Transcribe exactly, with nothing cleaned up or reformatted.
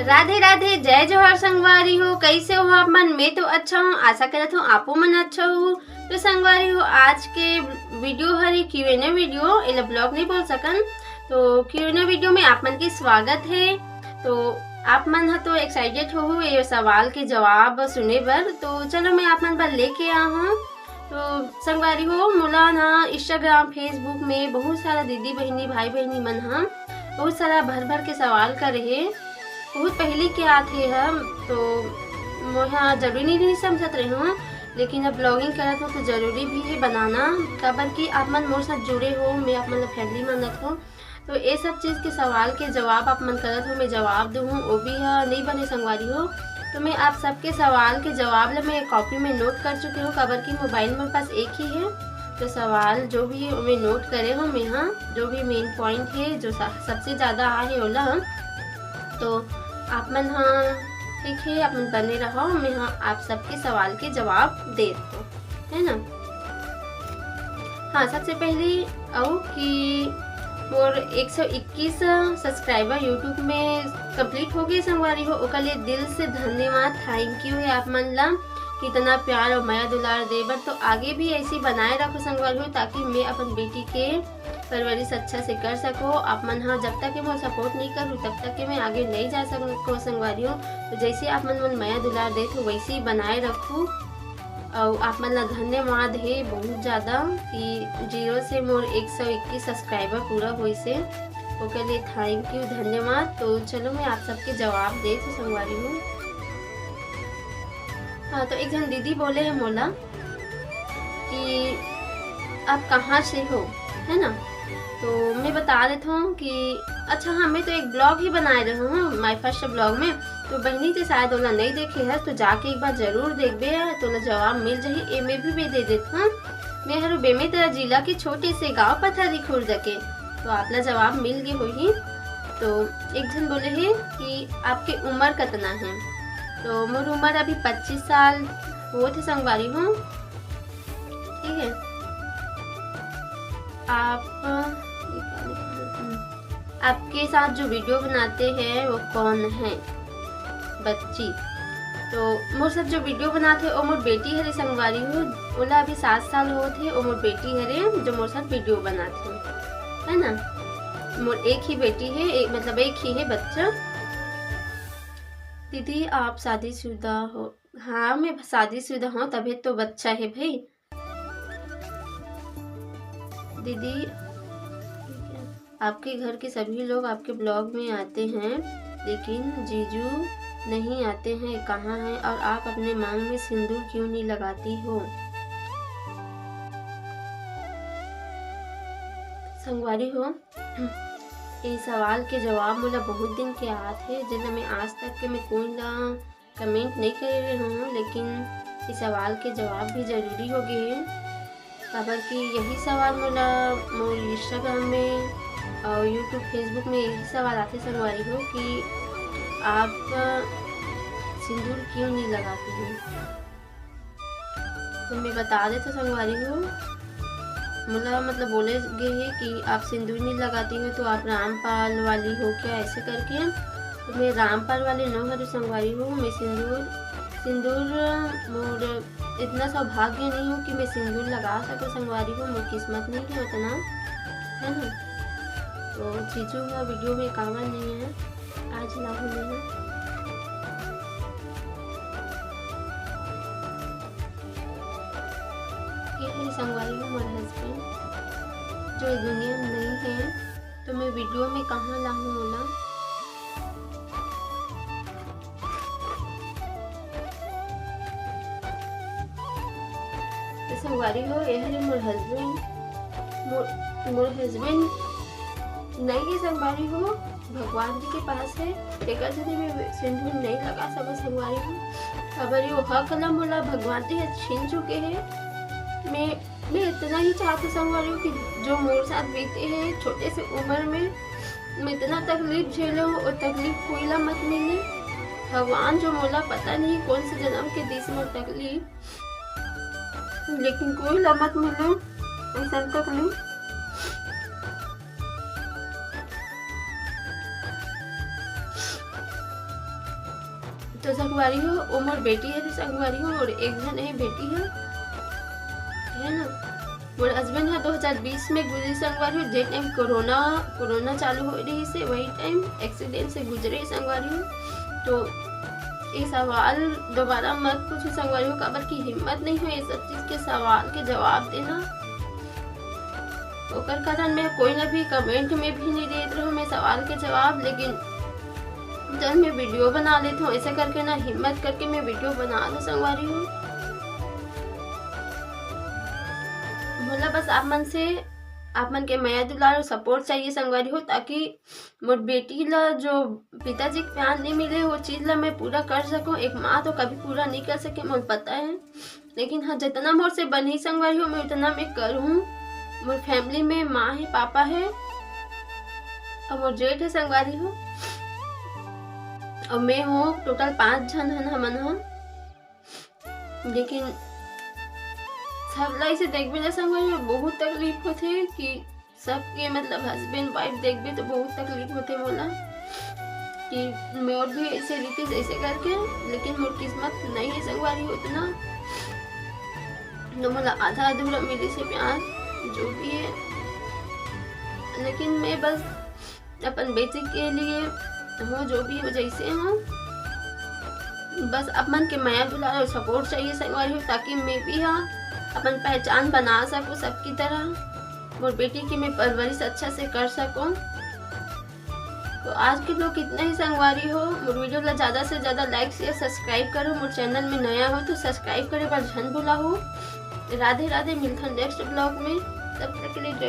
राधे राधे, जय जोहार संगवारी हो। कैसे हो आप मन? मैं तो अच्छा हूँ, आशा करत हूँ आपो मन अच्छा हो। तो संगवारी हो, आज के वीडियो हरे क्यू एन ए वीडियो, एला ब्लॉग नहीं बोल सकन। तो क्यू एन ए वीडियो में आप मन के स्वागत है। तो आप मन ह तो एक्साइटेड हो ये सवाल के जवाब सुने बर, तो चलो मैं आप मन बर लेके आ हूँ। तो संगवारी हो, मोला ना Instagram, Facebook में बहुत सारा दीदी बहिनी, भाई बहिनी मन ह बहुत सारा भर भर के सवाल करे हे। बहुत पहली के आत हे हम, तो मोला जरूरी नहीं, नहीं समझत रहे हूँ, लेकिन अब ब्लॉगिंग करत हो तो जरूरी भी है बनाना, काबर कि आप मन मोर साथ जुड़े हो, मैं आप मन ला फैमिली मानत हूँ। तो ये सब चीज़ के सवाल के जवाब आप मन करत हो, मैं जवाब दूँ, वो भी ह नहीं बने संगवारी हो। तो मैं आप सबके सवाल के जवाब ला मैं कॉपी में नोट कर चुके हूँ, काबर कि मोबाइल मेरे पास एक ही है। तो सवाल जो भी है, मैं नोट करे हूँ मैं, हाँ, जो भी मेन पॉइंट है, जो सा-, सबसे ज़्यादा आ है ओला, तो आप मन, हाँ, ठीक है, आप मन बने रहो, मैं, हाँ, आप सबके सवाल के जवाब देत हूँ, है ना। हाँ, सबसे पहली अउ कि मोर एक सौ इक्कीस सब्सक्राइबर YouTube में कंप्लीट हो गए संगवारी हो, ओकर लिए दिल से धन्यवाद, थैंक यू है आप मन ला, कि इतना प्यार और मया दुलार दे बर। तो आगे भी ऐसे ही बनाए रखो संगवारी हो, ताकि मैं अपन बेटी के परवरिश अच्छा से कर सको। आप मन ह जब तक के मोर सपोर्ट नहीं करू, तब तक के मैं आगे नहीं जा सको संगवारी हो। तो जैसे आप मन मन मया दुलार देत हो, वैसे ही बनाए रखू। अउ आप मन ला धन्यवाद हे बहुत ज़्यादा कि जीरो से मोर एक सौ इक्कीस सब्सक्राइबर पूरा होइस हे, ओकर लिए थैंक यू, धन्यवाद। तो चलो, मैं आप सबके जवाब देत हूँ संगवारी हो। हाँ, तो एक झन दीदी बोले हे मोला कि आप कहाँ से हो, है ना? तो मैं बता देता हूँ कि अच्छा, हाँ, मैं तो एक ब्लॉग ही बनाए रहे हूँ, माय फर्स्ट ब्लॉग में। तो बहिनी ते शायद ओला नहीं देखे हस, तो जाके एक बार जरूर देखबे, तोला जवाब मिल जाही। ए में भी मैं दे देत हूँ, मैं हरो बेमेतरा जिला के छोटे से गांव पथरी खुर्द के, तो आप ला जवाब मिल गए होही। तो एक झन बोले हे कि आपके उम्र कतना है, तो मोर उम्र अभी पच्चीस साल होत हे संगवारी हो, ठीक है। आप, ये क्या लिखा है? हम्म। आपके साथ जो वीडियो बनाते हैं वो कौन है? बच्ची। तो मोर साथ जो वीडियो बनाते, वो मोर बेटी हरे संगवारी हो, ओला अभी सात साल होत हे, वो मोर बेटी हरे जो मोर साथ वीडियो बनाते, है ना। मोर एक ही बेटी है, एक, मतलब एक ही है बच्चा। दीदी, आप शादीशुदा हो? हाँ, मैं शादीशुदा हूँ, तभी तो बच्चा है भाई। दीदी, आपके घर के सभी लोग आपके ब्लॉग में आते हैं, लेकिन जीजू नहीं आते हैं, कहाँ हैं? और आप अपने मांग में सिंदूर क्यों नहीं लगाती हो? संगवारी हो, ये सवाल के जवाब मोला बहुत दिन के आत हे, जेला मैं आज तक के मैं कोई ला कमेंट नहीं करे रहे हूँ, लेकिन ये सवाल के जवाब भी जरूरी हो गए हे, काबर कि यही सवाल मोला मोर Instagram में और YouTube, Facebook में यही सवाल आते संगवारी हो कि आप सिंदूर क्यों नहीं लगाती हो। तो मैं बता देता संगवारी हो, मोला मतलब बोले गए हे कि आप सिंदूर नहीं लगाती हो तो आप रामपाल वाली हो क्या, ऐसे करके। तो मैं रामपाल वाली न हूँ संगवारी हो, मैं सिंदूर, सिंदूर मोर इतना सौभाग्य नहीं हो कि मैं सिंदूर लगा सकूँ संगवारी हो, मोर किस्मत नहीं है उतना, है ना। तो जीजू हा वीडियो में काबर नहीं है, आज ना हूँ मैं। ये हरे संगवारी हो मोर हस्बैंड, जो ये दुनिया में नहीं है, तो मैं वीडियो में कहाँ लाहूँ ओला? तो संगवारी हो, ये हरे मोर हस्बैंड, मोर, मोर हस्बैंड नहीं है संगवारी हो, भगवान जी के पास है, तेकर सेती मैं सिंदूर नहीं लगा सकत संगवारी हो। काबर ये हक ला मोला भगवान जी ह छीन चुके हैं। मैं, मैं इतना ही चाहत हूँ संगवारी हो कि जो मोर साथ बीते हैं छोटे से उम्र में, मैं इतना तकलीफ झेले हूँ, वो तकलीफ कोई ला मत मिले। भगवान जो मोला पता नहीं कौन से जन्म के दिस मोर तकलीफ, लेकिन कोई ला मत मिले ऐसा तकलीफ। तो संगवारी हो, वो मोर बेटी हे संगवारी हो, और एक झन हे बेटी हे, है ना। मोर husband ह दो हज़ार बीस में गुजरे संगवारी हो, जे time कोरोना, कोरोना चालू हो रहिसे, वही time accident से गुजरे संगवारी हो। तो ये सवाल दोबारा मत पूछो संगवारी हो, काबर कि हिम्मत नहीं हो ये सब चीज के सवाल के जवाब देना। ओकर कारण मैं कोई ना भी comment में भी नहीं देत रहूं मैं सवाल के जवाब, लेकिन जब मैं video बना लेत हूँ ऐसे करके ना, हिम्मत करके मैं video बना लूं संगवारी हो। मोला बस आप मन से, आप मन के मया दुलार और support चाहिए संगवारी हो, ताकि मोर बेटी ला जो पिताजी के प्यार नहीं मिले, वो चीज ला मैं पूरा कर सकूं। एक माँ तो कभी पूरा नहीं कर सके, मोला पता है, लेकिन हाँ, जितना मोर से बनही संगवारी हो, मैं उतना मैं करूँ। मोर family में माँ है, पापा है और मोर जेठ है संगवारी हो, और मैं हूँ। Total पाँच झन हन हमन ह, लेकिन सब ला इसे देखबे ना संगवारी हो, बहुत तकलीफ होथे कि सबके मतलब husband wife देखबे तो बहुत तकलीफ होथे मोला कि मोर भी ऐसे रीति ऐसे करके, लेकिन मोर किस्मत नहीं है संगवारी हो उतना, तो मोला आधा अधूरा मिलिसे प्यार जो भी है। लेकिन मैं बस अपन बेटी के लिए हो, जो भी हो, जैसे हो, बस आप मन के मया दुलार और support चाहिए संगवारी हो, ताकि मैं भी हा अपन पहचान बना सकूं सबकी तरह, मोर बेटी की मैं परवरिश अच्छा से कर सकूं। तो आज के vlog इतना ही संगवारी हो। मोर video ला ज्यादा से ज्यादा like, share, subscribe करो। मोर channel में नया हो तो subscribe करे बर झन भुलाहू। राधे राधे, मिलथन next vlog में। तब तक के लिए जय